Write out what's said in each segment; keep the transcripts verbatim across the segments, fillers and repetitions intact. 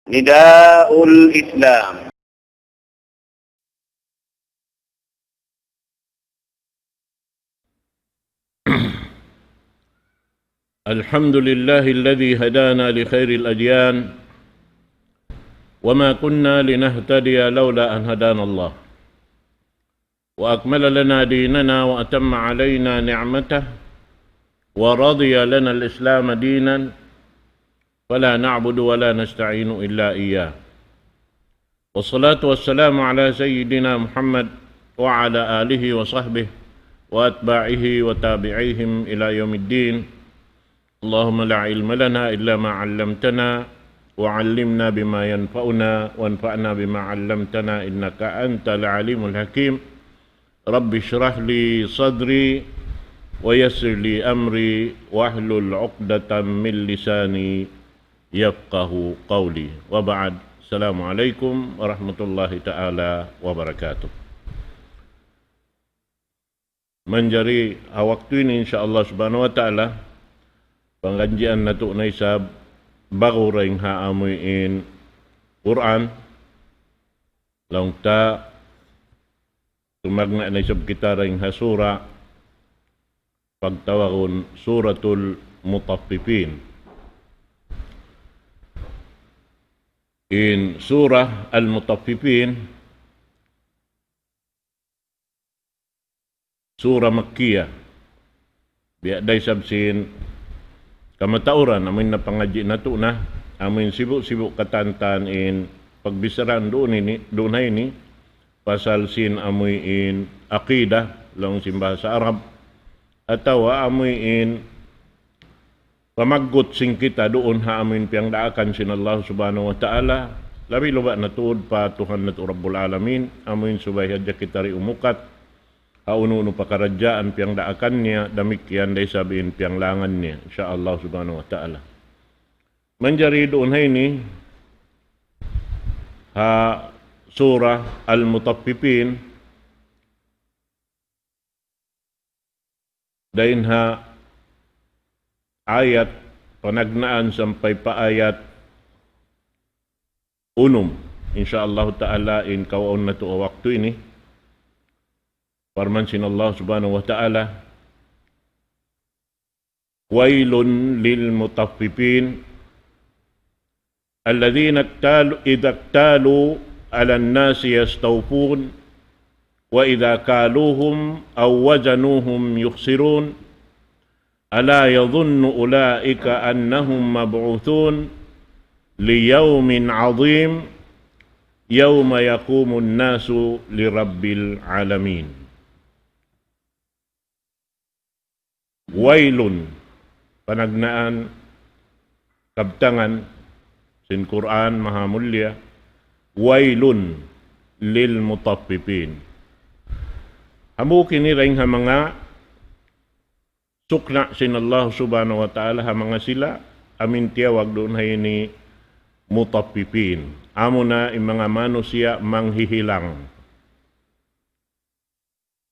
نداء الإسلام. الحمد لله الذي هدانا لخير الأديان وما كنا لنهتدي لولا أن هدانا الله وأكمل لنا ديننا وأتم علينا نعمته ورضي لنا الإسلام دينا فلا نعبد ولا نستعين إلا إياه. والصلاة والسلام على سيدنا محمد وعلى آله وصحبه وأتباعه وتابعيهم إلى يوم الدين. اللهم لا علم لنا إلا ما علمتنا وعلمنا بما ينفعنا وانفعنا بما علمتنا إنك أنت العليم الحكيم. رب اشرح لي صدري ويسر لي أمري واحلل عقدة من لساني يفقه قولي. وبعد. السلام عليكم ورحمة الله تعالى وبركاته. Manjari ha waktu ini, insya Allah subhanahu wa ta'ala, pangadjian natu' na isab ba'gu dayn ha amuin Qur'an, laung ta tumagna' na isab kita dayn ha sura pagtawagun Suratul Mutaffifin. In Surah Al-Mutaffifin, Surah Makkiyah. Biya' da isab sin kamatauran, amuin napangadji' natu' na, amuin sibu'-sibu' katantan in pagbichara duun ini, duun ha ini, pasal sin amuin aqidah, laung sin bahasa Arab, atawa amuin pamaggut sin kita duun ha amuin piyangdaakan sin Allah subhanahu wa ta'ala, labi-labi na tuud pa Tuhan natu' Rabbul Alamin, amuin subay hadja kita di' umukat, ha unu-unu pakaradjaan piyangdaakan niya, damikkiyan da isab in piyanglangan niya, insya Allah subhanahu wa ta'ala. Manjari duun ha ini, ha Surah Al-Mutaffifin, dayn ha ayat panagnaan sampay pa ayat unum. Insya Allah ta'ala in kawaun natu' ha waktu ini. Parman sin Allah subhanahu wa ta'ala, ويل للمطففين الذين اكتالوا، إذا اكتالوا على الناس يستوفون وإذا كالوهم أو وزنوهم يخسرون ألا يظن أولئك أنهم مبعوثون ليوم عظيم يوم يقوم الناس لرب العالمين. Wailun, panagnaan, kabtangan, sin Qur'an, maha mulia, wailun lil mutaffifin. Hambuuk ini dayn ha manga sukna' sin Allah subhanahu wa ta'ala, ha manga sila, amuin tiyawag duun ha ini mutaffifin. Amuna in manga manusiya' manghihilang.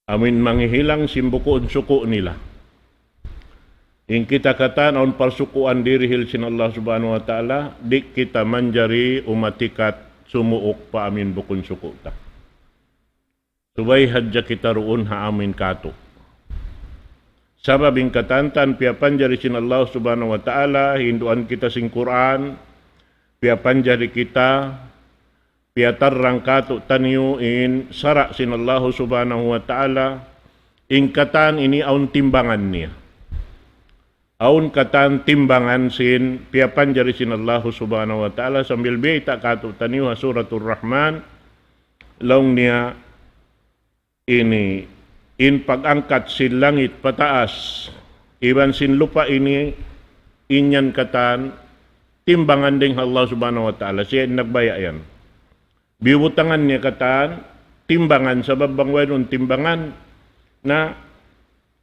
Amuin manghihilang sin bukun suku' nila. In kita katan awn parsukuan dirihil sin Allah subhanahu wa ta'ala, di' kita manjari umatikat sumuuk pa amuin bukun suku' ta. Subay hadja kita duun ha amuin katu'. Sabab in katantan piyapanjari sin Allah subhanahu wa ta'ala, hinduan kita sin Qur'an, piyapanjari kita, piyatarrang kātu'niyu in sara' sin Allahu subhanahu wa ta'ala, in katan ini awn timbangan niya. Awn katan timbangan sin piyapanjari sin Allahu subhanahu wa ta'ala, sambil biyayta' kātu'niyu ha Suratul Rahman, laung niya, ini, in pag-angkat sin langit pataas iban sin lupa' ini, in yan katan timbangan dayn ha Allah subhanahu wa ta'ala, siya in nagbaya' yan. Biyubutangan niya katan timbangan, sabab bang wayruun timbangan na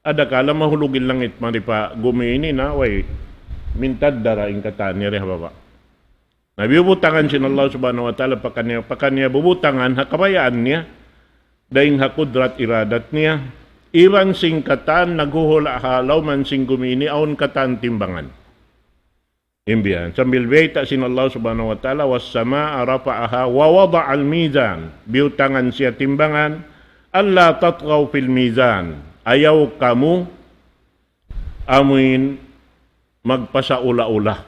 adakala mahulug in langit mari pa gumi ini na way mintaddara in katan niya di ha baba'. Na biyubutangan sin Allah subhanahu wa ta'ala pakaniya, pakaniya bubutangan ha kabayaan niya, dayn ha kudrat iradat niya, iban sin katan naghuhula' ha lawm sin gumi ini awn katan timbangan. Imbiyan, sambil bayta' sin Allah Subhanahu wa Ta'ala, والسماء رفعها ووضع الميزان. Biyutangan siya timbangan, ألا تطغوا في الميزان. Ayaw kamu amuin magpasaula-ula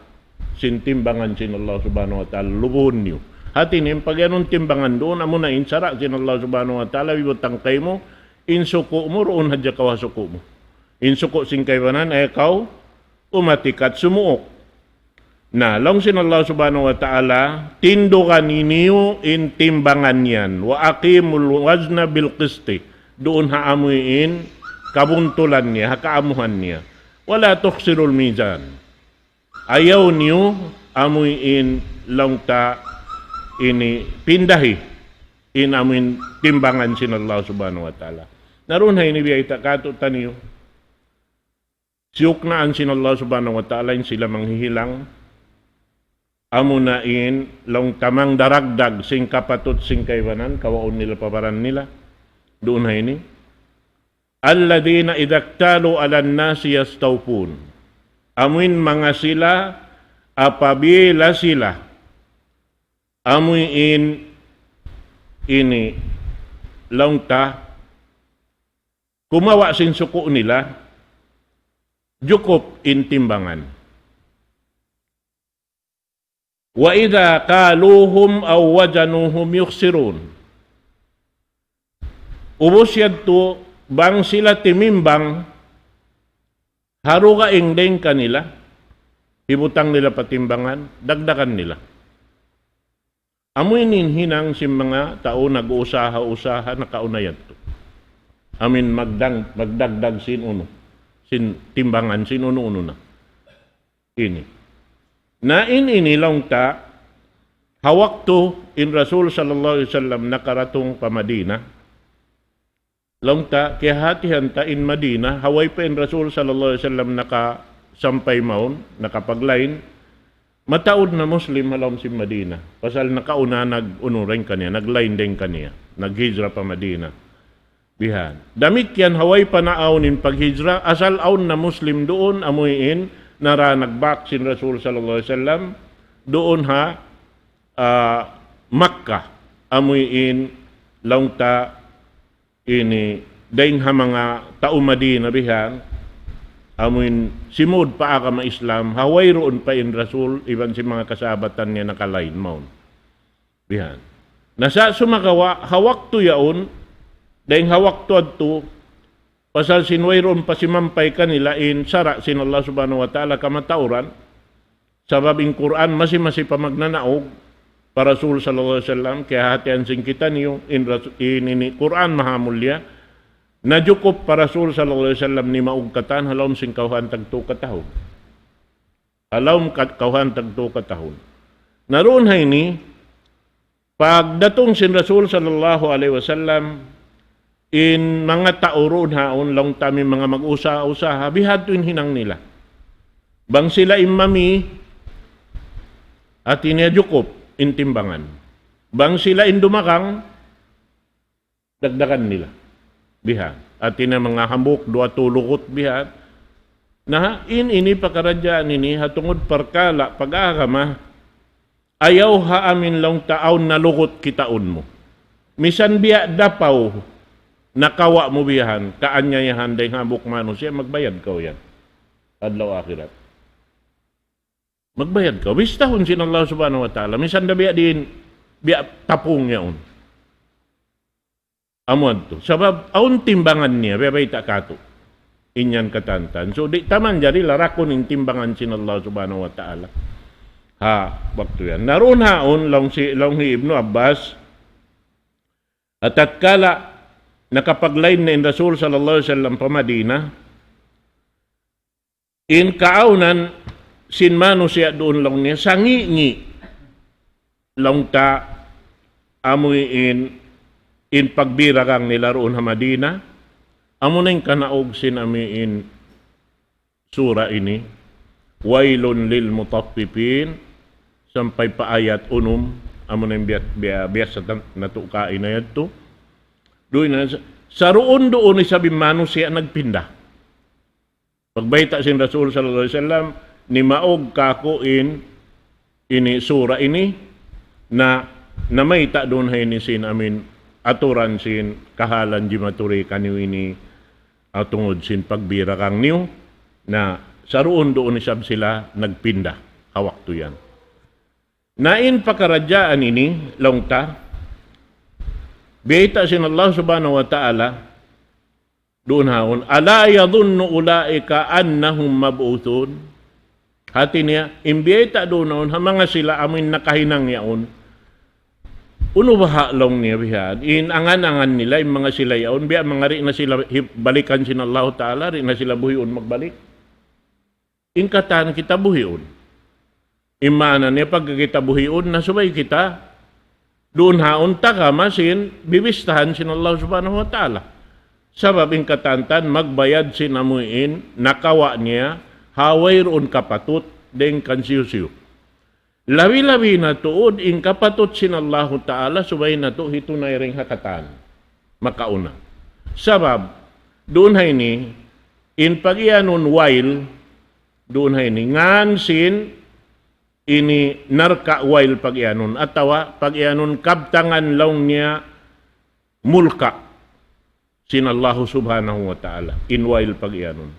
sin timbangan sin Allah Subhanahu wa Ta'ala, lubuhun niyu. Hati niya, in pagiyanun timbangan duun, amuna in sara' sin Allah Subhanahu wa Ta'ala, biyutang kaymu, in suku' mu, duun hadja kaw ha suku' mu. In suku' sin kaibanan, ayaw kaw umatikat sumuuk. Na, laung sin Allah Subhanahu wa Ta'ala, tindugan niyu in timbangan yan. وأقيموا الوزن بالقسط. Duun ha amuin kabuntulan niya, ha kaamuhan niya. ولا تخسروا الميزان. Ayaw niyu amuin laung ta ini pindahi in amuin timbangan sin Allah Subhanahu wa Ta'ala. Na duun ha ini biyayta' katu'taniyu. Siyuknaan sin Allah Subhanahu wa Ta'ala in sila manghihilang. Amuna in laung ta mangdaragdag sin kapatut sin kaibanan, kawaun nila pa baran nila. Duun ha ini. الذين إذا اكتالوا على الناس يستوفون. Amuin manga sila, apabila sila, amuin ini, laung ta, kumawa' sin suku' nila, jukup in timbangan. وإذا كالوهم أو وزنوهم يخسرون. Ubus yadtu, bang sila timimbang, ha dugaing dayn kanila, hibutang nila pa timbangan, dagdagan nila. Amu ini in hinang sin manga tau nag-uusaha-usaha nakauna yadtu. Amuin magdang-, magdagdag sin unu, sin timbangan, sin unu-unu na. Ini. Na in ini laung ta, ha waktu in Rasul sallallahu alayhi wasallam nakaratung pa Madina, laung ta, kiyahatihan ta in Madina, ha way pa in Rasul sallallahu alayhi wasallam nakasampay mawn, nakapaglain, mataud na Muslim ha lawm sin Madina. Pasal nakauna nag-unu dayn kaniya, naglain dayn kaniya, naghijra pa Madina. Bihan. Damikkiyan ha way pa naawn in paghijra, asal awn na Muslim duun, amuin, nara nagbak sin Rasul sallallahu alayhi wasallam, duun ha, ah, Makkah, amuin, laung ta, ini, dayn ha manga tau Madina bihan, amuin simud pa agama Islam, ha wayruun pa in Rasul, iban sin manga kasahabatan niya nakalain mawn. Bihan. Na sa' sumagawa', ha waktu yaun, dayn ha waktu yadtu, pasal sin wayruun pa simampay kanila in sara' sin Allah Subhanahu wa Ta'ala kamatauran, sabab in Qur'an masi-masi pa magnanaug pa Rasul sallallahu alayhi wasallam, kiyahatihan sin kitaniyu, in Ras-, in ini Qur'an mahamulliya, najukup pa Rasul sallallahu alayhi wasallam nimaug katan ha lawm sin kawhaan tagtu katahun. Ha lawm kat-, kawhaan tagtu katahun. Na duun ha ini, pagdatung sin Rasul sallallahu alayhi wasallam, in manga tau duun haun, laung ta amuin manga mag-usaha-usaha, bihadtu in hinang nila. Bang sila in mami, hati niya jukup in timbangan. Bang sila in dumagang, dagdagan nila. Bihan. Hati niya manga hambuuk, duwa, tū lugut bihan. Na, in ini pakaradjaan ini, ha tungud parkala' pag-agama, ayaw ha amuin laung ta awn na lugut kitaun mu. Misan biya' dapaw, nakawa' mu bihan, kaanyayahan dayn hambuuk manusiya', magbayad kaw yan. Adlaw akhirat. Magbayad kaw. Bistahun sin Allah Subhanahu wa Ta'ala. Misan da biya' diin, biya' tapung yaun. Amu yadtu. Sabab, awn timbangan niya, biya' bayta' katu'. In yan katantan. So, di' ta manjari larakun in timbangan sin Allah Subhanahu wa Ta'ala. Ha, waktu yan. Na duun haun, laung si, laung hi Ibnu Abbas, ha tatkala nakapaglain na in Rasul sallallahu alayhi wasallam pa Madina, in kaawnan sin manusiya' duun laung niya, sangi'-ngi' laung ta amuin in pagbiragang nila duun ha Madina, amu na in kanaug sin amuin sura ini, ويل للمطففين, sampay pa ayat unum, amu na in biya-, biya-, biyasa tan-, natu' kaina yadtu. Duun na, sa-, saruun-duun isab in manusiya' nagpinda. Pagbayta' sin Rasul sallallahu alayhi wasallam, nimaug kaku' in ini sura ini, na namayta' duun ha ini sin amin aturan sin kahalan jimatu di kaniyu ini, ah, tungud sin pagbira kaniyu, na saruun-duun isab sila nagpinda ha waktu yan. Na in pakaradjaan ini, laung ta, biyayta' sin Allah Subhanahu wa Ta'ala, duun ha yaun, ألا يظن أولئك أنهم مبعوثون. Hati niya, in biyayta' duun ha yaun, ha manga sila amuin nakahinang yaun. Unu baha' laung niya bihan, in angan-angan nila, in manga sila yaun, biya' manga di' na sila hip-, balikan sin Allahu Ta'ala, di' na sila buhiun magbalik. In katan kita buhiun. In maana niya pagka kita buhiun na subay kita duun ha yaun tagama sin bibistahan sin Allah Subhanahu wa Ta'ala. Sabab in katan-katan magbayad sin amuin nakawa' niya ha wayruun kapatut dayn kan hisiyu-siyu. Labi-labi na tuud in kapatut sin Allahu Ta'ala subay natu' hitunay dayn ha katan makauna. Sabab, duun ha ini, in pagiyanun wail, duun ha ini, ngan sin ini narka' wail pagiyanun, atawa pagiyanun kabtangan laung niya mulka' sin Allahu Subhanahu wa Ta'ala, in wail pagiyanun.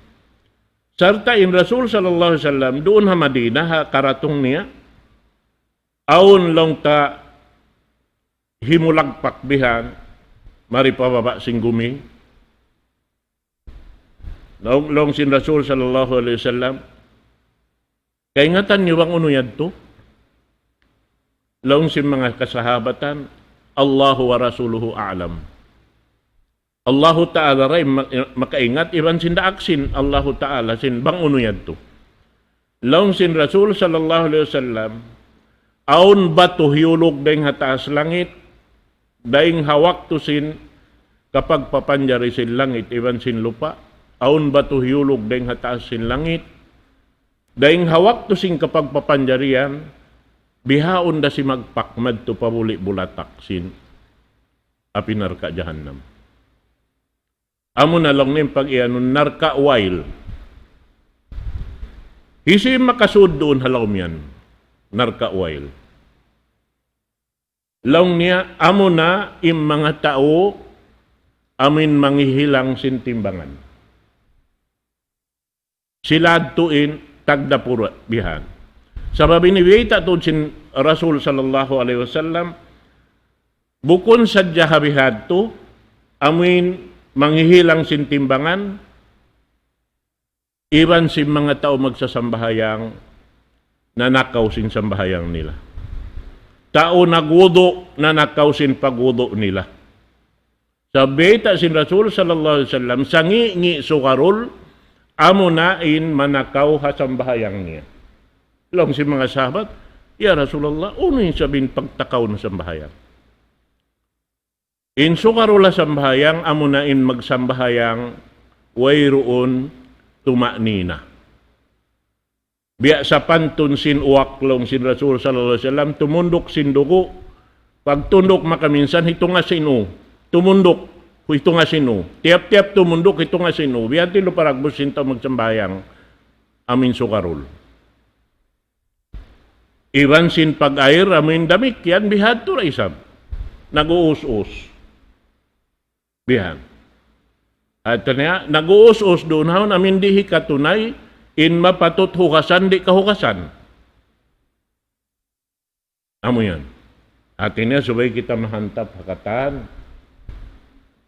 Sarta' in Rasul sallallahu alayhi wasallam duun ha Madinah, ha karatung niya, awn laung ta himulagpak bihan, mari pababa' sin gumi. Laung, laung sin Rasul sallallahu alayhi wasallam, kaingatan niyu bang unu yadtu? Laung sin manga kasahabatan, الله ورسوله أعلم. Allahu Ta'ala ra in ma-, makaingat iban sin daak sin Allahu Ta'ala sin bang unu yadtu. Laung sin Rasul sallallahu alayhi wasallam, awn batu hiyulug dayn ha taas langit, dayn ha waktu sin kapagpapanjari sin langit iban sin lupa', awn batu hiyulug dayn ha taas sin langit, dayn ha waktu sin kapagpapanjari yan, bihaun da simagpak madtu pa buli' bulatak sin api narka' jahannam. Amu na laung niya in pagiyanun narka' wail. Hisiyu in makasud duun ha lawm yan, narka' wail? Laung niya, amu na in manga tau amuin manghihilang sin timbangan. Sila yadtu in tagdapu ra bihan. Sabab ini biyayta' tuud sin Rasul sallallahu alayhi wasallam, bukun sadja ha bihadtu, amuin manghihilang sin timbangan, iban sin manga tau magsasambahayang, nanakaw sin sambahayang nila. Tau nagwudu', nanakaw sin pagwudu' nila. Sa' biyayta' sin Rasul sallallahu alayhi wasallam, sangi'-ngi' sugarul, amu na in manakaw ha sambahayang niya. Laung sin manga sahabat, "Ya Rasulullah, unu in sabab sin pagtakaw na sambahayang?" In sugarul ha sambahayang, amu na in magsambahayang wayruun tuma'nina. Biya' sapantun sin uwak laung sin Rasul sallallahu alayhi wasallam, tumunduk sin dugu', pagtunduk makaminsan hitunga sin ū, tumunduk, hitunga sin ū, tiyap-tiyap tumunduk hitunga sin ū, biya' hādtu in lupa dagbus sin tau magsambahayang, amuin sugarul. Iban sin pag-air, amuin damikkiyan, bihadtu ra isab. Nag-uus-us. Bihan. Hati niya, nag-uus-us duun ha yaun, amuin di' hikatunay, in mapatut hugasan, di' kahugasan. Amu yan. Hati niya, subay kita mahantap ha katan.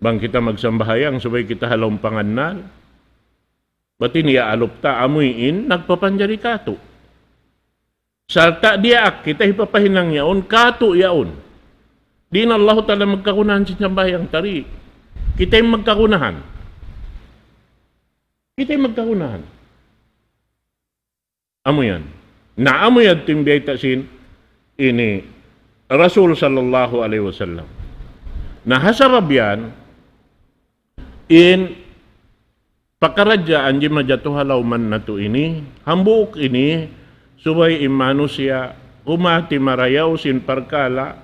Bang kita magsambahayang, subay kita ha lawm pangannal. Bat in iyaalup ta, amuin nagpapanjari kātu'. Sarta' diyaak kita hipapahinang yaun, kātu' yaun. Di' na Allahu Ta'ala magkagunahan sin sambahayang ta di'. Kita in magkagunahan. Kita in magkagunahan. Amu yan. Na amu yan in biyayta' sin ini Rasul sallallahu alayhi wasallam. Na ha sabab yan, in pakaradjaan jimajatu ha lawm natu' ini, hambuuk ini, subay in manusiya' humati marayaw sin parkala',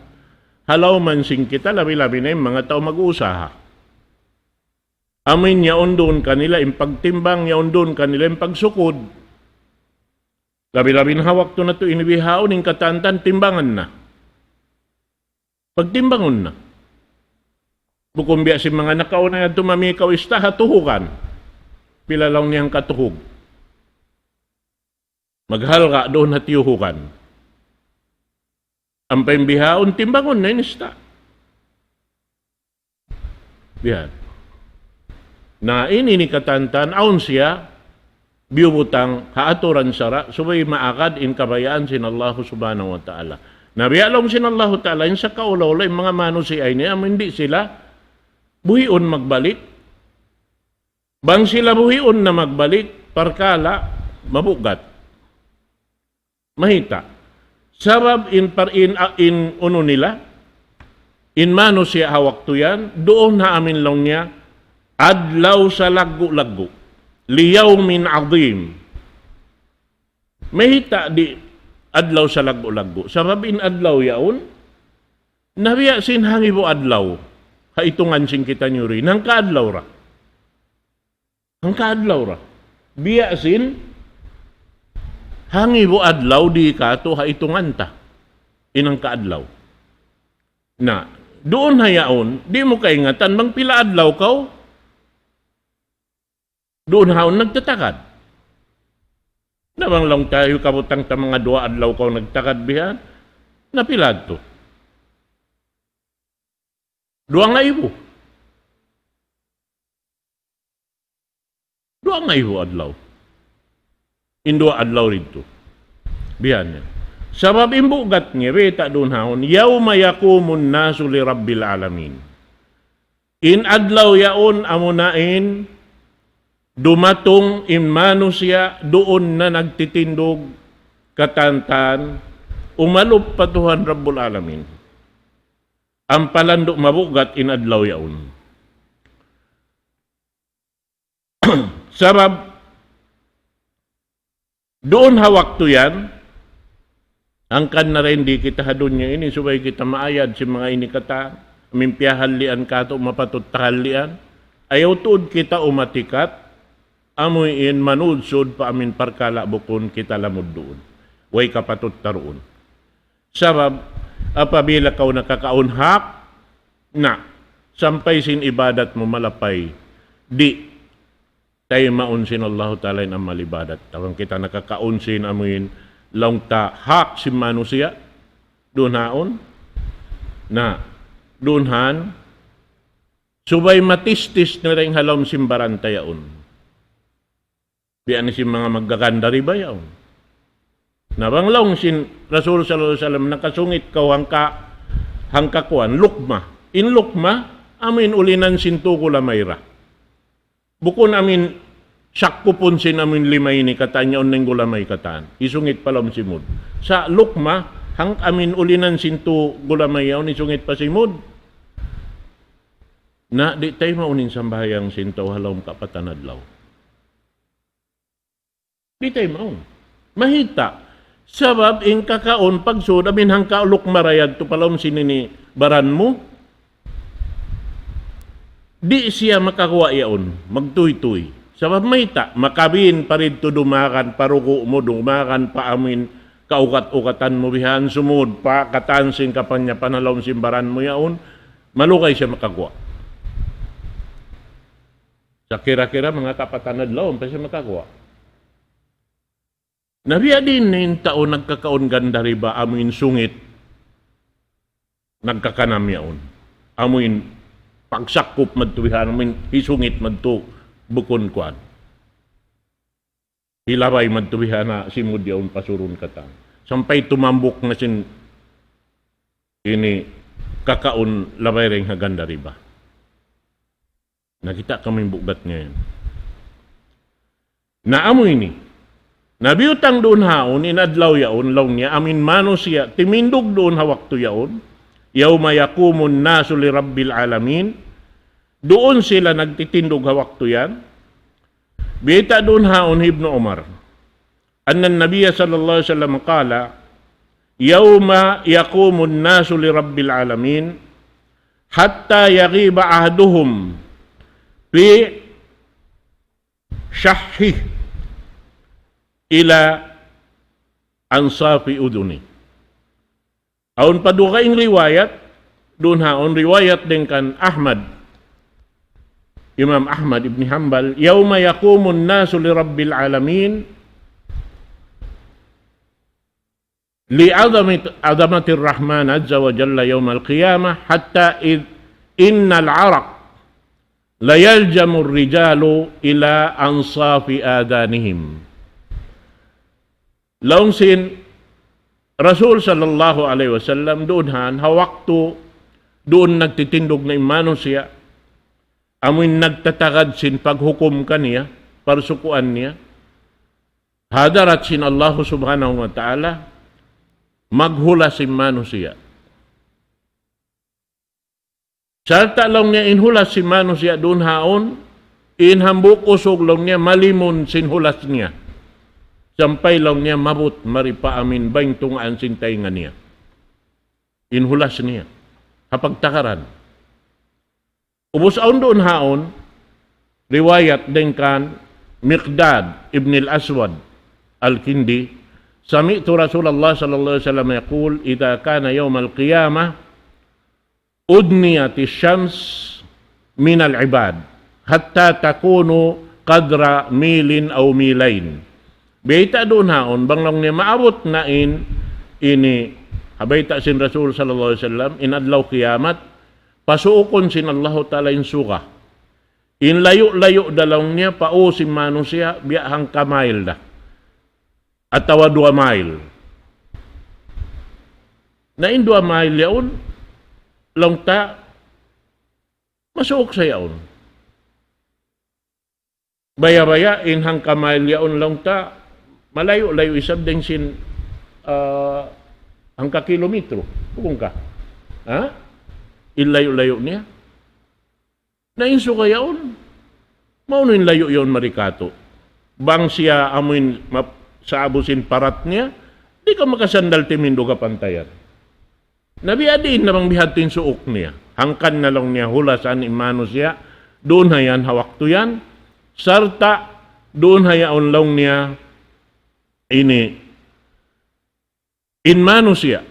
ha lawm sin kita labi-labi na in manga tau mag-uusaha. Amuin yaun duun kanila in pagtimbang, yaun duun kanila in pagsukud. Labi-labi na ha waktu natu' ini bihaun in katan-katan timbangan na. Pagtimbangun na. Bukun biya' sin manga nakauna yadtu mamikaw ista ha tuhugan. Pila laung niya in katuhug. Maghalga' duun ha tiyuhugan. Ampa in bihaun timbangun na in ista. Biya' yan. Na ini in katan-katan, awn siya, biyubutang ha aturan sara', subay maagad in kabayaan sin Allahu Subhanahu wa Ta'ala. Na biya' laung sin Allahu Ta'ala, in sakaula-ula, in manga manusiya' ini, amu in di' sila buhiun magbalik. Bang sila buhiun na magbalik, parkala', mabugat. Mahita'. Sabab in par-, in, a-, in unu nila, in manusiya' ha waktu yan, duun ha amin laung niya, adlaw salaggu'-laggu'. ليوم عظيم. Mahita' di' adlaw salaggu'-laggu'. Sabab in adlaw yaun, na biya' sin hangibu adlaw. Ha itungan sin kitaniyu ri, hangka adlaw ra. Hangka adlaw ra. Biya' sin hangibu adlaw di' katu' ha itungan ta. In hangka adlaw. Na, duun ha yaun, di' mu kaingatan bang pila adlaw kaw, duun ha yaun nagtatagad. Na bang laung ta, "Uy, kabutang ta manga duwa adlaw kaw nagtagad bihan." Na pila adtu? Duwa ngaibu. Duwa ngaibu adlaw. In duwa adlaw didtu. Bihan niya. Sabab in bugat niya, bayta' duun ha yaun, يوم يقوم الناس لرب العالمين. In adlaw yaun amuna in dumatung in manusiya' duun na nagtitindug katan-katan umalup pa Tuhan Rabbul Alamin. Ampa landu' mabugat in adlaw yaun. Sabab, duun ha waktu yan, hangkan na rin di' kita ha dunya ini, subay kita maayad sin manga ini katan, amin piyahallian katu' mapatut tahallian, ayaw tuud kita umatikat, amu in manudsud pa amin parkala' bukun kita lamud duun. Way kapatut ta duun. Sabab, apabila kaw nakakaun hak, na, sampay sin ibadat mu malapay, di' taymaun sin Allahu Ta'ala in amal ibadat. Bang kita nakakaun sin amuin laung ta hak sin manusiya', duun haun, na, duun han, subay matistis na dayn ha lawm sin baran ta yaun. Biya' na sin manga maggaganda riba yaun. Na bang laung sin Rasul sallallahu alayhi wasallam, nakasungit kaw hangka, hangka kuwan, lukma. In lukma, amu in ulinan sin tu gulamay ra. Bukun amu in sakkupun sin amu in lima ini katan yaun na in gulamay katan. Isungit pa lawm sin mud. Sa' lukma, hang amu in ulinan sin tu gulamay yaun, isungit pa sin mud. Na, di' taymaun in sambahayang sin tau ha lawm kapatan adlaw. Di' taymaun. Mahita'. Sabab in kakaun pagsud, amu in hangka lukma ra yadtu pa lawm sin ini baran mu, di' siya makaguwa' yaun, magtuytuy. Sabab mayta', makabin pa didtu dumagan pa rugu' mu, dumagan pa amu in kaugat-ugatan mu bihan, sumud pa katan sin kapanyapan ha lawm sin baran mu yaun, malugay siya makaguwa'. Sa' kira-kira manga kapatan adlaw, ampa siya makaguwa'. Na biya' diin na in tau nagkakaun ganda riba, amu in sungit, nagkakanam yaun. Amu in pagsakkup madtu bihan, amu in hisungit madtu bukun kuwan. Hilabay madtu bihan ha simud yaun pasurun katan. Sampay tumambuk na sin ini kakaun labay dayn ha ganda riba. Nakita' kamu in bugat niya yan. Na amu ini. Na biyutang duun haun, in adlaw yaun, laung niya, amu in manusiya', timindug duun ha waktu yaun. يوم يقوم الناس لرب العالمين. Duun sila nagtitindug ha waktu yan. Biyayta' duun haun hi Ibnu Umar. أن النبي صلى الله عليه وسلم قال: يوم يقوم الناس لرب العالمين حتى يغيب أحدهم في شحه إلى أنصاف أذنه. Awn pa dugaing riwayat, duun ha awn riwayat dayn kan Ahmad, Imam Ahmad ibn Hanbal, يوم يقوم الناس لرب العالمين لعظمة، عظمة الرحمن عز وجل يوم القيامة حتى إذ إن العرق ليلجم الرجال إلى أنصاف آذانهم. Laung sin Rasul sallallahu alayhi wasallam, duun han, ha waktu duun nagtitindug na in manusiya', amuin nagtatagad sin paghukum kaniya, parsukuan niya, ha hadarat sin Allahu subhanahu wa ta'ala, maghulas in manusiya'. Sarta' laung niya in hulas sin manusiya' duun ha yaun, in hambuuk usug laung niya malimun sin hulas niya. Sampay laung niya maabut mari pa amuin bāy tungaan sin taynga niya. In hulas niya. Ha pagtakaran. Ubus awn duun ha yaun, riwayat dayn kan Miqdad ibn al-Aswad al-Kindi, سمعت رسول الله صلى الله عليه وسلم يقول: إذا كان يوم القيامة أدنيت الشمس من العباد حتى تكون قدر ميل أو ميلين. Bayta' duun ha yaun, bang laung niya maabut na in, ini, ha bayta' sin Rasul sallallahu alayhi wasallam, in adlaw kiyamat, pasuukun sin Allahu Ta'ala in suga. In layu'-layu' da laung niya, pa ū sin manusiya', biya' hangka mile da. Atawa duwa mile. Na in duwa mile yaun, laung ta, masuuk sa yaun. Baya'-baya', in hangka mile yaun laung ta, malayu'-layu' isab dayn sin, ah, hangka kilometro. Bukun ka? Ha? In layu'-layu' niya. Na in suga yaun, maunu in layu' yaun mari kātu'. Bang siya amuin map-, sa'bu sin parat niya, di' ka makasandal timindug ha pantayan. Na biya' diin na bang bihadtu in suuk niya. Hangkan na laung niya hulasan in manusiya', duun ha yan ha waktu yan, sarta' duun ha yaun laung niya ini, in manusiya',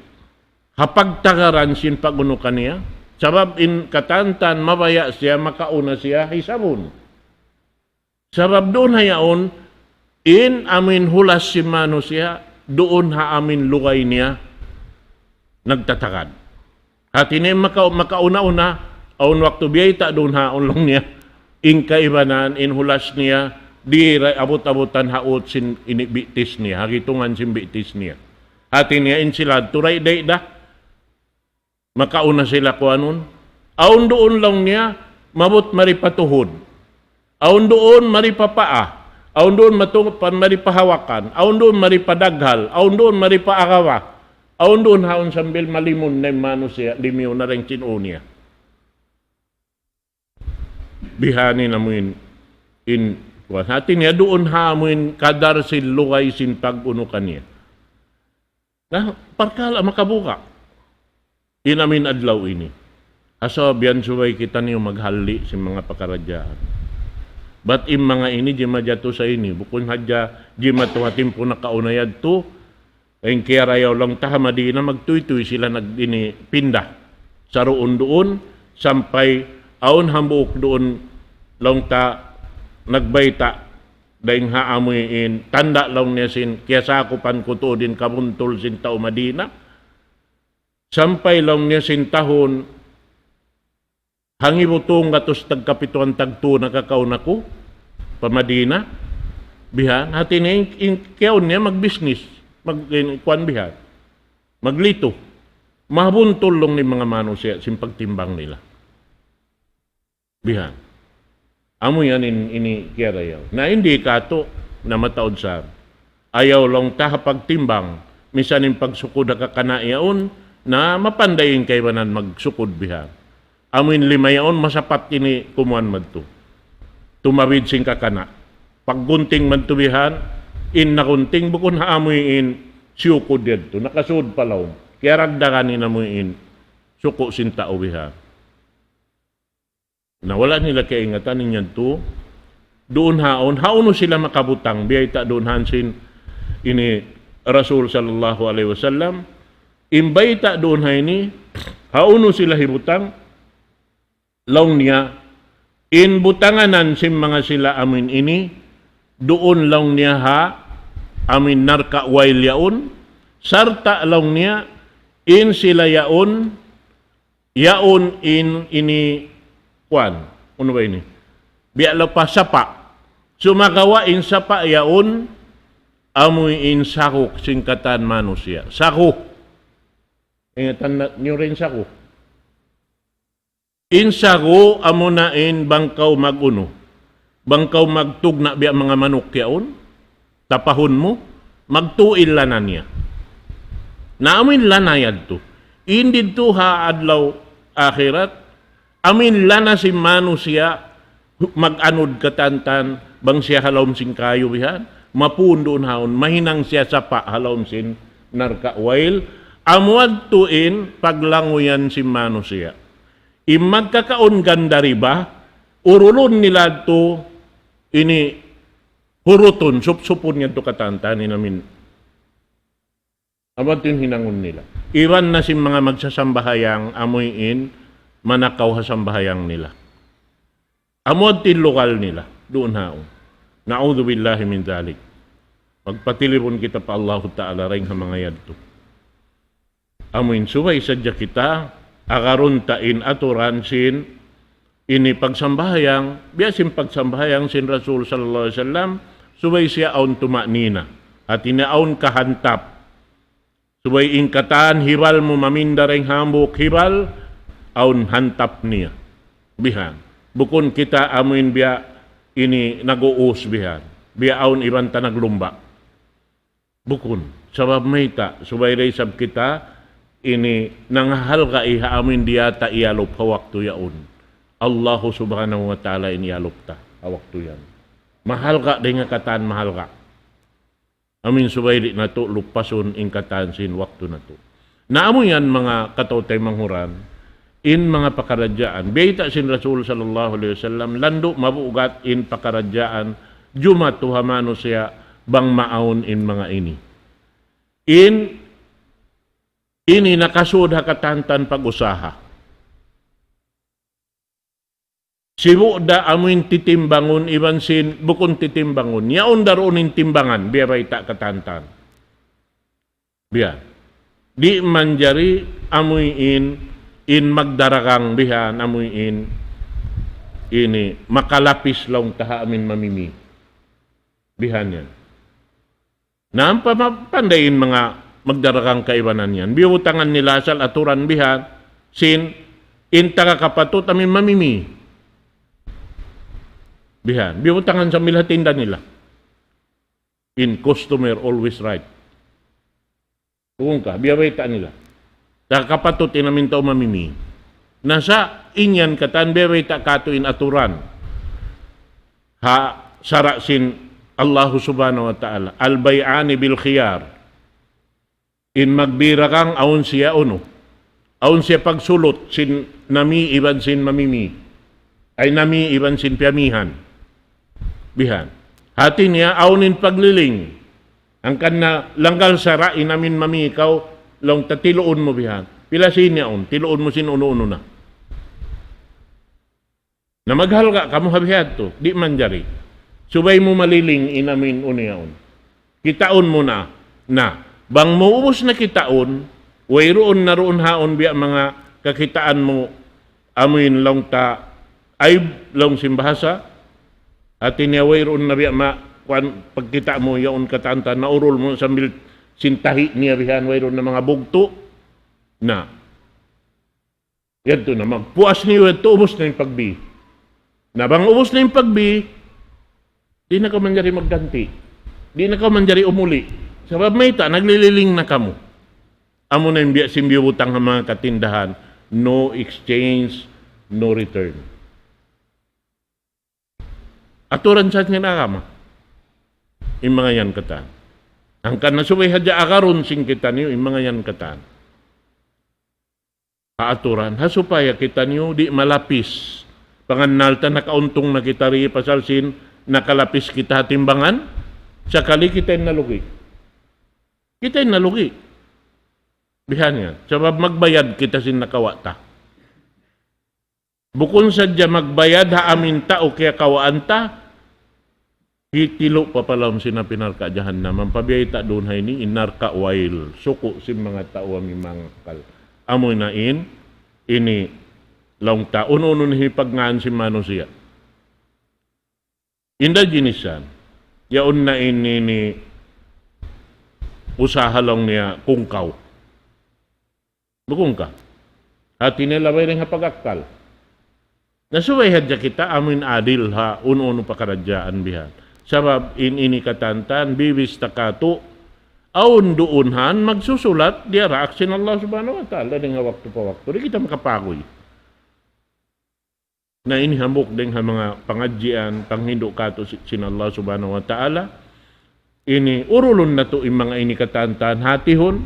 ha pagtagaran sin pag-unu kaniya, sabab in katantan mabaya' siya, makauna siya hisabun. Sabab duun ha yaun, in amuin hulas sin manusiya', duun ha amuin lugay niya nagtatagad. Hati niya maka-, makauna-una, awn waktu biyayta' duun ha yaun laung niya, in kaibanan, in hulas niya, di' ra abut-abutan ha ut sin ini bitis niya, ha gitungan sin bitis niya. Hati niya in sila turay day da, makauna sila kuanun. Awn duun laung niya, maabut mari pa tuhud. Awn duun mari pa paa. Awn duun matu-, pa mari pa hawakan. Awn duun mari pa daghal. Awn duun mari pa agawa. Awn duun ha yaun sambil malimun na in manusiya', limiyu na dayn sin ū niya. Bihaini na amuin, in, kuwan. Hati niya duun ha amuin kadar sin lugay sin pag-unu kaniya. Na, parkala' makabuga'. In amuin adlaw ini. Asa biyan subay kitaniyu maghali sin manga pakaradjaan. Bat in manga ini jimatu sa ini. Bukun hadja jimatu ha timpu nakauna yadtu. In kiyarayaw laung ta ha Madina, magtuytuy sila nag-, ini, pinda. Saruun-duun, sampay awn hambuuk duun laung ta nagbayta', dayn ha amuin, tanda' laung niya sin, kiyasakupan ku tuud in kabuntul sin tau Madina. Sampay laung niya sin tahun, hangibu tū gatus tagkapituan tagtū nakakauna ku pa Madina, bihan, hati niya in, in kiyaun niya magbisnis, mag-, in, kuwan bihan, maglitu. Mahabuntul laung niya in manga manusiya' sin pagtimbang nila. Bihan. Amu yan in, ini kiyarayaw. Na in di katu', na mataud sa. Ayaw laung ta ha pagtimbang, misan in pagsukud ha kakana' yaun, na mapanday in kaibanan magsukud bihan. Amu in lima yaun, masapat ini kumuan madtu. Tumawid sin kakana'. Paggunting madtu bihan, in nagunting bukun ha amu in siyukud yadtu. Nakasud pa lawm. Kiyaragdagan in amu in suku' sin tau bihan. Na wala' nila kaingatan in yadtu. Duun haun, hawnu sila makabutang, biyayta' duun haun sin ini Rasul sallallahu alayhi wasallam, in bayta' duun ha ini, hawnu sila hibutang, laung niya, in butanganan sin manga sila amuin ini, duun laung niya ha, amuin narka' wayl yaun, sarta' laung niya, in sila yaun, yaun in ini, kuwan, unu ba ini? Biya' laung pa sapa'. Sumagawa' in sapa' yaun, amuin sagu sin katan manusiya'. Sagu. Ingatan na, niyu in sagu. In sagu, amuna in bang kaw mag-unu. Bang kaw magtugna' biya' manga manuk yaun, tapahun mu, magtuy in lana niya. Na amuin lana yadtu. In didtu ha adlaw akhirat, amuin lana sin manusiya', mag-anud katantan, bang siya ha lawm sin kayu bihan, mapun duun haun, mahinang siya sapa' ha lawm sin narka' wayl, amu yadtu in paglanguyan sin manusiya'. In magkakaun ganda riba, urulun nila yadtu ini hurutun, supsupun yadtu katantan in amuin. Amu yadtu in hinangun nila. Iban na sin manga magsasambahayang amuin manakaw ha sambahayang nila. Amu yadtu in lugal nila. Duun haun. Na'udhu billahi min dhalik. Magpatilibun kita pa Allahu Ta'ala dayn ha manga yadtu. Amuin subay sadja kita, agarun ta in aturan sin ini pagsambahayang, biya' sin pagsambahayang sin Rasul sallallahu alayhi wasallam, subay siya awn tuma'nina. Hati niya awn kahantap. Subay in katan hibal mu maminda dayn hambuuk hibal, awn hantap niya. Bihan. Bukun kita amuin biya' ini nag-uus bihan. Biya' awn iban ta naglumba'. Bukun. Sabab mayta', subay da isab kita ini nangahalga' ha amuin diyata iyalup ha waktu yaun. Allahu subhanahu wa ta'ala in iyalup ta ha waktu yan. Mahalga' dayn ha katan mahalga'. Amuin subay di' natu' lupasun in katan sin waktu natu'. Na amu yan manga kataw-taymanghuran, in manga pakaradjaan. Biyayta' sin Rasul sallallahu alayhi wasallam, landu' mabugat in pakaradjaan, jumatu ha manusiya' bang maawn in manga ini. In, ini nakasud ha katantan pag-usaha. Sibu' da amuin titimbangun iban sin bukun titimbangun. Yaun da duun in timbangan, biya' bayta' katantan. Biya'. Di' manjari amuin, in magdaragang bihan amuin, ini makalapis laung ta ha amuin mamimi. Bihan yan. Na ampa ma-, panday in manga magdaragang kaibanan yan. Biyutangan nila asal aturan bihan, sin, in taga kapatut amuin mamimi. Bihan, biyutangan sambil ha tinda nila. In customer always right. Tugung ka, biya' bayta' nila. Taga kapatut in amuin tau mamimi. Na sa' in yan katan biya' bayta' katu' in aturan. Ha sara' sin Allahu subhanahu wa ta'ala. البيعان بالخيار. In magdaragang awn siya unu. Awn siya pagsulut sin nami iban sin mamimi. Ay nami iban sin piyamihan. Bihan. Hati niya awn in pagliling. Hangkan na langgal sara' in amuin mami ikaw, laung ta tiluun mu bihan. Pila sin yaun, tiluun mu sin unu-unu na. Na maghalga' kamu ha bihadtu, di' manjari. Subay mu maliling in amuin unu yaun. Kitaun mu na. Na, bang mu ubus na kitaun, wayruun na duun haun biya' manga kakitaan mu amuin laung ta aib laung sin bahasa. Hati niya wayruun na biya' ma, kuwan, pagkita' mu yaun katantan, naurul mu sambil sin tahi' niya bihan, wayruun na manga bugtu'. Na. Yadtu na, magpuas niyu yadtu, ubus na in pagbi. Na bang ubus na in pagbi, di' na kaw manjari magganti. Di' na kaw manjari umuli. Sabab mayta', naglililing na kamu. Amu na in biya' sin biyubutang ha manga katindahan, no exchange, no return. Aturan sa sin agama. In manga yan katan. Hangkan na subay hadja agarun sin kitaniyu, in manga yan katan. Ha aturan, ha supaya kitaniyu di' malapis. Pangannal ta nakauntung na kita di' pasal sin nakalapis kita ha timbangan, sakali kita in nalugi. Kita in nalugi. Bihan yan. Sabab magbayad kita sin nakawa' ta. Bukun sadja magbayad ha amin tau kiyakawaan ta, hitilu' pa pa lawm sin api narka' jahannam. Ampa biyayta' duun ha ini, in narka' wail. Suku' sin manga tau amin mangakkal. Amu na in, ini laung ta, unu-unu in hipagngān sin manusiya'. Inda jinisan. Yaun na ini ni usaha laung niya kungkaw. Bukun ka. Hati niya labay dayn ha pag-akkal. Na subay hadja kita amuin adil ha unu-unu pakaradjaan bihan. Sabab in ini katantan, bibista katu', awn duun han magsusulat, diyaraak sin Allah Subhanahu wa Ta'ala dayn ha waktu pa waktu. Di' kita makapaguy. Na ini hambuuk dayn ha manga pangadjian, panghindu' katu' si-, sin Allah Subhanahu wa Ta'ala. Ini urulun natu' in manga ini katantan hatihun,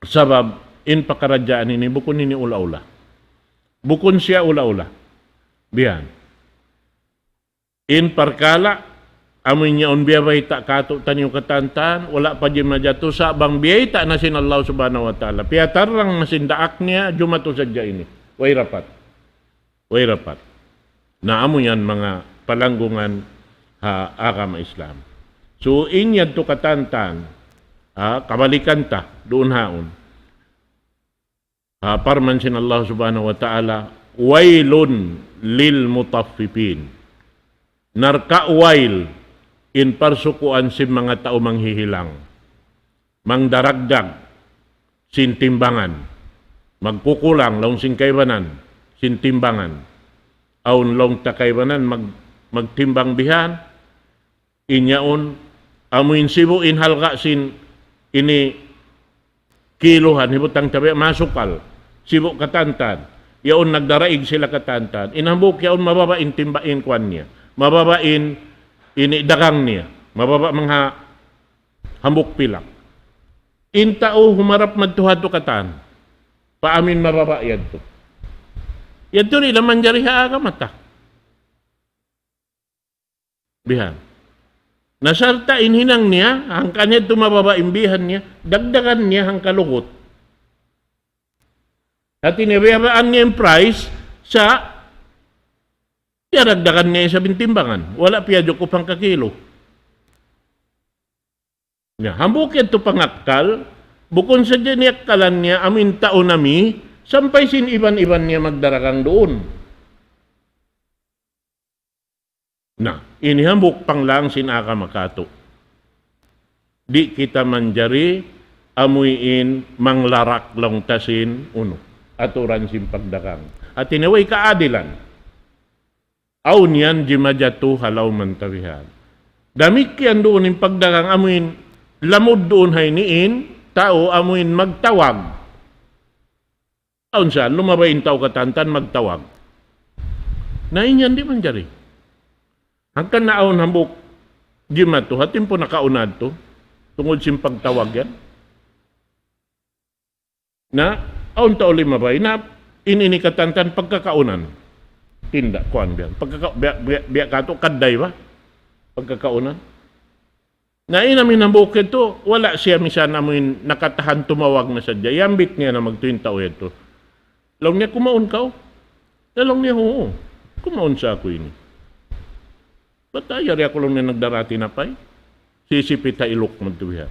sabab in pakaradjaan ini bukun ini ula-ula. Bukun siya ula-ula. Bihan. In parkala', amu in yaun biyabayta' katu' taniyu katantan, wala' pa jimajatu sa' bang biyayta' na sin Allah Subhanahu wa Ta'ala. Piyatarrang na sin daak niya, jumatu sadja ini. Way rapat. Way rapat. Na amu yan manga palanggungan ha agama Islam. So, in yadtu katantan, ha, kabalikan ta, duun haun. Ha, parman sin Allah Subhanahu wa Ta'ala, "Wailun lil mutaffifin." Narka' wail in parsukuan sin manga tau manghihilang, mangdaragdag sin timbangan, magkukulang laung sin kaibanan sin timbangan. Awn laung ta kaibanan mag-, magtimbang bihan, in yaun, amu in sibu' in halga' sin ini kiluhan, hibutang ta biya' masukal, sibu' katantan, yaun nagdaraig sila katantan. In hambuuk yaun mababa' in timba in kuwan niya, mababa' in ini dagang niya, mababa' manga hambuuk pilak. In tau humarap madtu hadtu katan, pa amin mababa' yadtu. Yadtu di' na manjari ha agama ta. Bihan. Na sarta' in hinang niya, hangkan yadtu mababa' in bihan niya, dagdagan niya hangka lugut. Hati niya, biyabaan niya in price sa', diyaragdagan niya isab in timbangan. Wala' piyajukup hangka kilo. Na, hambuuk yadtu pangakkal, bukun sadja niyakkalan niya amu in tau nami, sampay sin iban-iban niya magdaragang duun. Na, ini hambuuk panglang sin agama katu'. Di' kita manjari amuin manglarak laung ta sin unu, aturan sin pagdagang. Hati niya way kaadilan. Awn yan jimajatu ha lawm ta bihan. Damikkiyan duun in pagdagang amuin lamud duun ha ini in tau amuin magtawag. Awn sa, lumabay in tau katantan magtawag. Na in yan di' manjari. Hangkan na awn hambuuk jimatu, ha timpu nakauna yadtu, tungud sin pagtawag yan. Na, awn tau limabay na, in ini katantan pagkakaunan. Tinda', kuwan biya'. Pagkaka-, biya', biya', biya' katu', kadday ba? Pagkakaunan. Na in amin hambuuk yadtu, wala' siya misan amuin nakatahan tumawag na sadja. Iyambit niya na magtuy in tau yadtu. Laung niya, "Kumaun kaw?" Na laung niya, "Huun. Kumaun sa aku ini. Bat yari aku," laung niya, "nagdara tinapay. Sisipit ha iluk madtu bihan.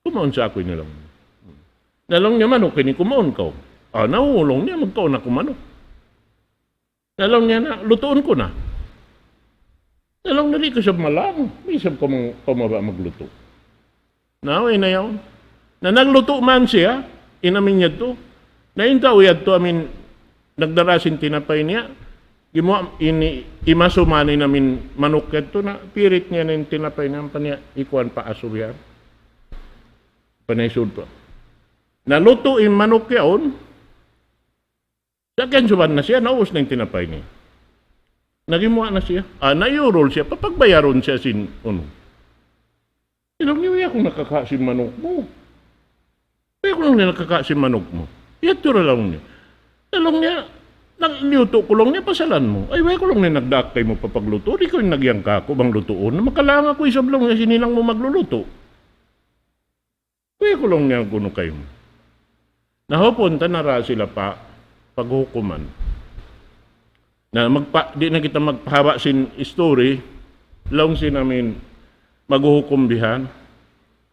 Kumaun sa aku ini," laung niya. Na laung niya, "Manuk ini, kumaun kaw?" "Ah, na, huun," laung niya, "magkaun aku manuk." Na laung niya, "Na, lutuun ku na." Na laung niya, "Di' kaw isab malang, di' isab kaw mang-, kaw mabaya' maglutu'." Na, way na yaun. Na naglutu' man siya, in amin yadtu. Na in tau yadtu amin nagdara sin tinapay niya, gimuwa' ini, imasu man in amin manuk yadtu, na pirit niya na in tinapay niya, ampa niya ikuwan pa asu bihan. Ampa niya isud pa. Na lutu' in manuk yaun, sa' kiyasuban na siya, naubus na in tinapay niya. Na gimuwa' na siya. Ah, na iyurul siya, papagbayarun siya sin unu. Laung niya, "Way aku nakakawa' sin manuk mu. Way aku," laung niya, "nakakawa' sin manuk mu. Yadtu ra," laung niya. Na laung niya, "Nag-, liyutu' ku," laung niya, "pasalan mu." "Ay, way aku," laung niya, "nagdaak kaymu papaglutu'. Di' kaw in nagyan kāku' bang lutuun. Makalang aku isab," laung niya, "sin hinang mu maglulutu'." Kuya ku laung niya kunu' kaymu. Na hupun ta na ra sila pa, paghukuman. Na magpa-, di' na kita magpahaba' sin history, laung sin amin maghuhukum bihan,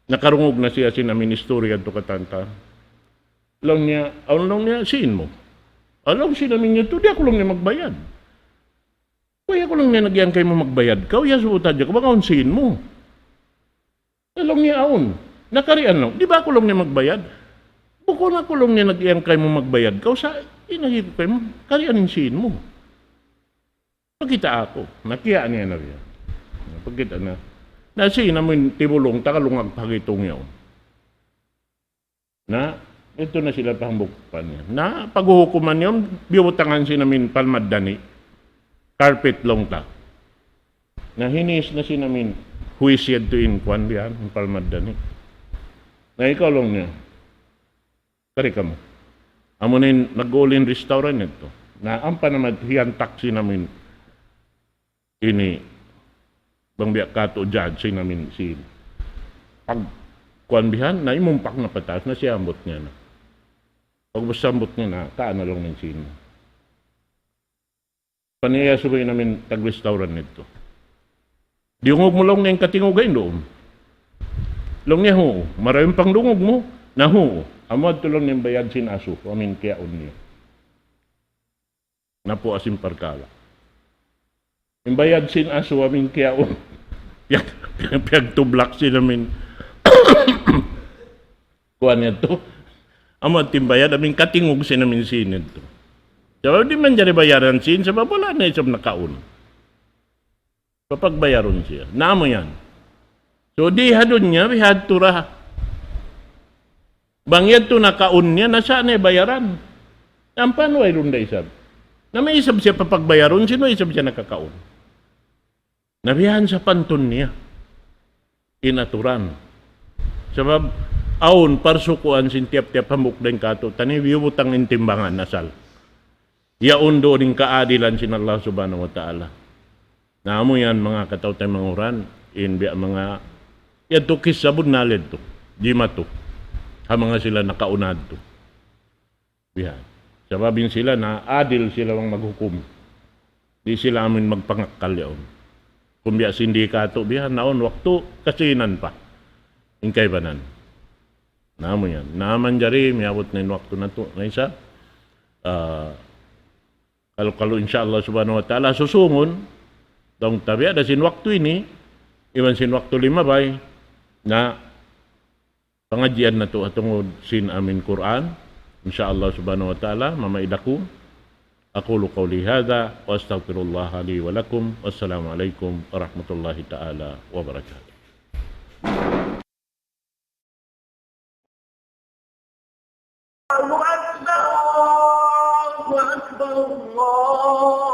nakarungug na siya sin amin history yadtu katan-katan. Laung niya, awn laung niya, sīn mu. Awn laung sin amin yadtu, di' aku laung niya magbayad. Kuya ku laung niya nag-iyan kaymu magbayad kaw, iyasubu ta hadja kaw bang awn sīn mu. Laung niya awn. Na karian laung, di' ba aku laung niya magbayad? Bukun aku laung niya nag-iyan kaymu magbayad kaw, sa' in agi ku kaymu, karian in sīn mu. Pagkita' aku, nakiya' niya na biya'. Pagkita' na. Na sīn amu in tibulung, tagalungag pa ha gitung yaun. Na, yadtu na sila pa hambuuk kuwan niya. Na, paghuhukuman niya, biyutangan sin amin palmaddani. Carpet laung ta. Na, hinis na sin amin huwis yadtu in kuwan biya' yan, in palmaddani. Na, ikaw laung niya. Kari kamu. Amu na in nag-uulin restaurant yadtu. Na, ampa na mad-, hiyantak sin amin ini, bang biya' katu' judge sin amin sīn. Pag kuwan bihan, na imumpak na pataas na siyambut niya na. Pag sambut niya na, kaan na laung niya in sīn. Paniya subay namin tag-restaurant nito. Diyungug mu laung niya in katingug ha yan duun. Laung niya, huu. Marayaw in pangdungug mu? Na huu. Amu yadtu laung niya in bayad sin asu, amin kiyaun niya. Napuas in parkala'. In bayad sin asu amin kiyaun. Piyag-, piyagtublak sin amin. Kuwan yadtu. Amu in bayad amin katingug sin amin sīn yadtu. Sabab di' manjari bayaran sīn, sabab wala' na isab nakaun. Papagbayarun siya. Na amu yan. So, di' ha dunya, bihadtu ra. Bang yadtu nakaun niya, na sa' na bayaran. Ampa in wayruun da isab. Na may isab siya papagbayarun, sīn way isab siya nakakaun. Na biya' yan sapantun niya. In aturan. Sabab, awn parsukuan sin tiyap-tiyap hambuuk dayn kātu'niyu, biyubutang in timbangan asal. Yaun duun in kaadilan sin Allah Subhanahu wa Ta'ala. Na amu yan manga kataw-taymanghuran, in biya' manga, yadtu kissa bunnal yadtu, jimatu, ha manga sila nakauna yadtu. Bihan. Sabab in sila na adil sila bang maghukum. Di' sila amin magpangakkal yaun. Kum biya' sin di' katu' bihan, na awn waktu kasinan pa. In kaibanan. Na amu yan. Na manjari, miyabut na in waktu natu', na isab. Ah, kalu-kalu insya Allah Subhanahu wa Ta'ala, susungun, daung tabiya' da sin waktu ini, iban sin waktu limabay, na pangadjian natu' ha tungud sin amin Qur'an, insya Allah Subhanahu wa Ta'ala, mamaid aku. أقول قولي هذا وأستغفر الله لي ولكم. والسلام عليكم ورحمة الله تعالى وبركاته. الله أكبر، الله أكبر، الله